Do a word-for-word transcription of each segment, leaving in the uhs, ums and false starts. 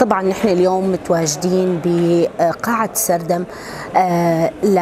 طبعًا نحن اليوم متواجدين بقاعة سردم، آه، ل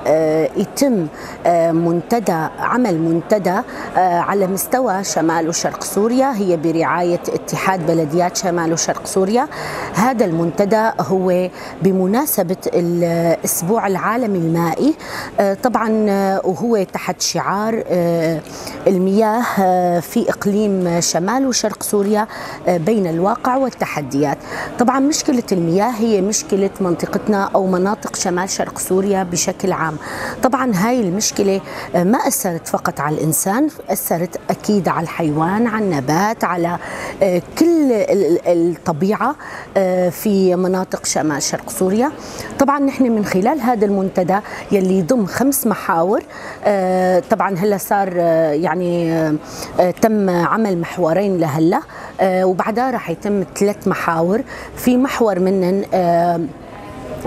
آه، يتم، آه، منتدى، عمل منتدى، آه، على مستوى شمال وشرق سوريا، هي برعاية اتحاد بلديات شمال وشرق سوريا. هذا المنتدى هو بمناسبة الأسبوع العالمي المائي، آه، طبعًا، آه، وهو تحت شعار، آه، المياه، آه، في إقليم شمال وشرق سوريا، آه، بين الواقع والتحديات. طبعًا مشكلة المياه هي مشكلة منطقتنا أو مناطق شمال شرق سوريا بشكل عام. طبعًا هاي المشكلة، آه، ما أثرت فقط على الإنسان، أثرت أكيد على الحيوان، على النبات، على، آه، كل ال-، ال-، الطبيعة، آه، في مناطق شمال شرق سوريا. طبعًا نحن من خلال هذا المنتدى يلي يضم خمس محاور، آه، طبعًا هلأ صار، آه، يعني، آه، آه، تم عمل محورين لهلأ، آه، وبعدها رح يتم ثلاث محاور. في محور منن، آه،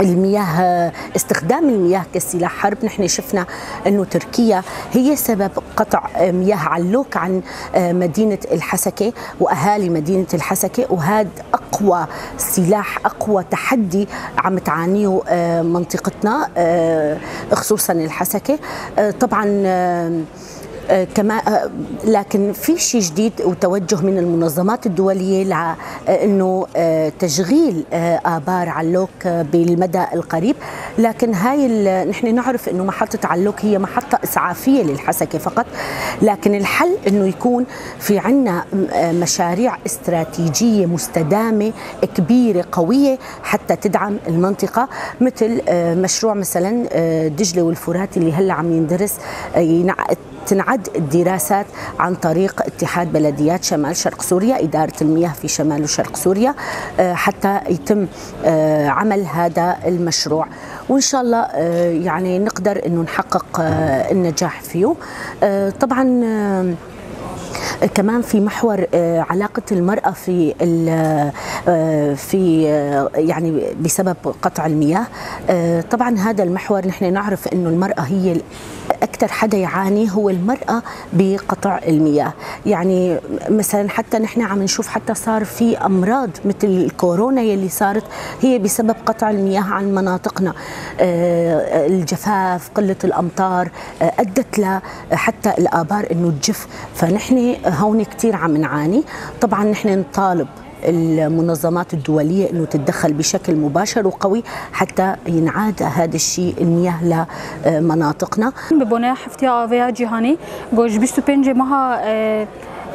المياه، آه، استخدام المياه كسلاح حرب. نحن شفنا إنه تركيا هي سبب قطع، آه، مياه علوك عن، آه، مدينة الحسكة وأهالي مدينة الحسكة، وهاد أقوى سلاح، أقوى تحدي عم تعانيه، آه، منطقتنا، آه، خصوصًا الحسكة. آه، طبعًا، آه، آه، كما، آه، لكن في شيء جديد وتوجه من المنظمات الدولية لأنه، آه، تشغيل، آه، آبار علوك، آه، بالمدى القريب. لكن هاي ال-، نحن نعرف إنه محطة علوك هي محطة إسعافية للحسكة فقط، لكن الحل إنه يكون في عنا م-، آه، مشاريع استراتيجية مستدامة كبيرة قوية حتى تدعم المنطقة، مثل، آه، مشروع مثلًا، آه، دجلة والفرات اللي هلأ عم يندرس، آه، ينع-، تنعد الدراسات عن طريق اتحاد بلديات شمال شرق سوريا، إدارة المياه في شمال وشرق سوريا، آه، حتى يتم، آه، عمل هذا المشروع، وإن شاء الله، آه، يعني نقدر إنه نحقق، آه، النجاح فيه. آه، طبعًا، آه، كمان في محور، آه، علاقة المرأة في ال-، آه، في، آه، يعني بسبب قطع المياه. آه، طبعًا هذا المحور نحن نعرف إنه المرأة هي ال-، أكثر حدا يعاني هو المرأة بقطع المياه. يعني مثلًا حتى نحن عم نشوف حتى صار في أمراض مثل الكورونا يلي صارت هي بسبب قطع المياه عن مناطقنا. آه، الجفاف، قلة الأمطار، آه، أدت لحتى الآبار إنه تجف. فنحن هون كتير عم نعاني. طبعًا نحن نطالب المنظمات الدولية إنه تتدخل بشكل مباشر وقوي حتى ينعاد هذا الشيء، المياه لمناطقنا. Bi bone heftiya avê ya cîhanî, ku ji bîst û pêncê meha, e,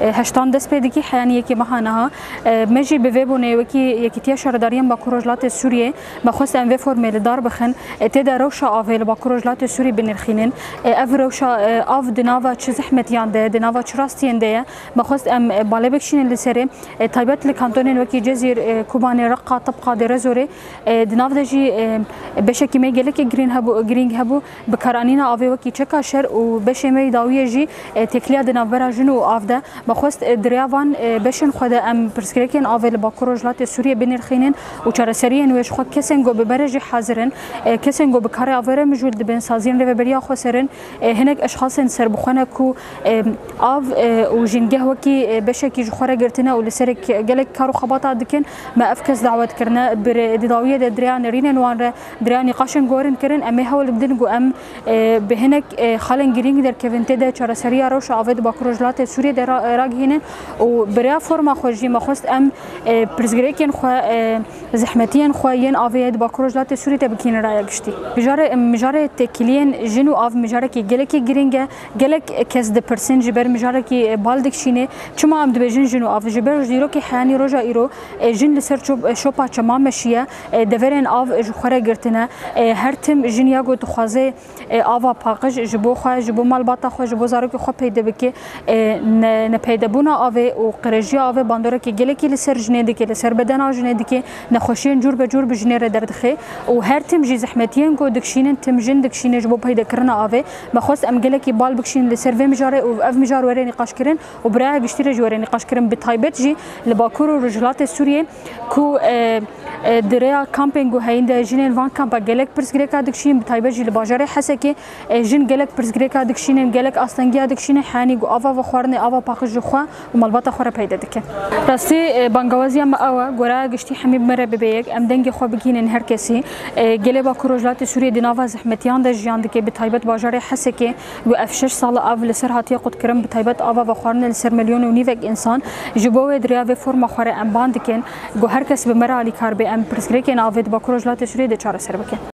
e, heştan dest pê dikî, heyanî yekê meha niha. E, me jî bi vê bonê wekî Yekîtiya Şaredariyên Bakur Rojhilatê Sûriyê me xwest em vê formê li dar bixin. E, tê de rewşa avê li Bakur Rojhilatê Sûriyê binirxînin. E, ev rewşa, e, av di nava çi zehmetiyan de, di nava çi rastiyên de ye? Me xwest em, e, balê bikişînin li serê. E, taybet li kantonên wekî Cezîr, e, Kobanê, Reqa, Tebqa, Dêrezorê, e, di nav de jî, e, beşekî me gelekî girîn hebû, girîng hebû, bi karanîna avê wekî çeka şer û beşê me yî dawiyê jî, e, têkiliya di navbera jin û av de. Me xwest, e, di rêya van, e, beşên xwe de em pirsgirêkên avê li Bakur Rojhilatê Sûriyê binirxînin û çareseriyên wê ji xwe kesên ku bi berê jî hazir in, e, kesên ku bi karê avê re mijûl dibin, saziyên rêveberiya xweser in, e, hinek eşxasên serbixwe ne ku, e, av, e, û jîngeh wekî, e, beşekî ji xwe re girtine û li serê ke-, gelek kar û xebata dikin. Me ev kes dawet kirine, bi rê-, di dawiyê de di rêya nerînên wan re, di rêya nîqaşên ku werin kirin, em ê hewl bidin ku em, e, bi hinek, e, xalên girîng derkevin, tê de çareseriya rewşa avê di Bakur Rojhilatê Sûriyê de ra-, ragihînin û bi rêya forma xwe jî me xwest em, e, pirsgirêkên xwe, e, zehmetiyên xwe yên avê di Bakur Rojhilatê Sûriyê de bikînin raya giştî. Mijarê, mijarê têkiliyên jin û av mijarekî gelekî girîng e. Gelek kes dipirsin ji ber mijarekî, e, bal dikişînê. Çima em dibêjin jin û av? Ji ber ji dîrokê heyanî roja îro, e, jin li ser çop-, e, şopa çema meşiye, e, deverên av ji xwe re girtine. E, her tim jin ya ku dixwaze, e, ava paqij ji bo xwe, ji bo malbata xwe, ji bo zarokê xwe peyde bike. E, ne-, nepeydebûna avê û qirêjiya avê bandorekî gelekî li ser jinê dike, li ser bedena jinê dike, nexweşiyên cûr be cûr bi jinê re derdixe û her tim jî zehmetiyên ku dikişînin, tim jin dikişîne ji bo peydekirina avê. Me xwest em gelekî bal bikişînin li ser vê mijarê û ev mijar were nîqaşkirin û bi raya giştî re jî were nîqaşkirin, bi taybet jî li Bakur û Rojhilatê Sûriyê ku, e, E, di rêya kampên ku heyîn de jinên van kampa gelek pirsgirêka dikişînin, bi taybet jî li bajarê Hesekê, e, jin gelek pirsgirêka dikişînin, gelek astengiya dikişînin, heyanî ku ava vexwarinê, ava paqij ji xwe û malbata xwe re peyde dikin. Rastî, e, bangawaziya me ew e, goraya giştî hemî bi me re bibe yek, em dengê xwe bigihînin her kesî. E, gelê Bakur Rojhilatê Sûriyê di nava zehmetiyan de jiyan dike, bi taybet bajarê Hesekê, ku ev şeş sal e ev li ser hatiye qutkirin, bi taybet ava vexwarinê li ser milyon û nîvek însan. Ji bo wê di rêya vê forma xwe re em ban dikin, ku her kes bi me re alîkar be, em pirsgirêkên avê di Bakur Rojhilatê Sûriyê de çareser bikin.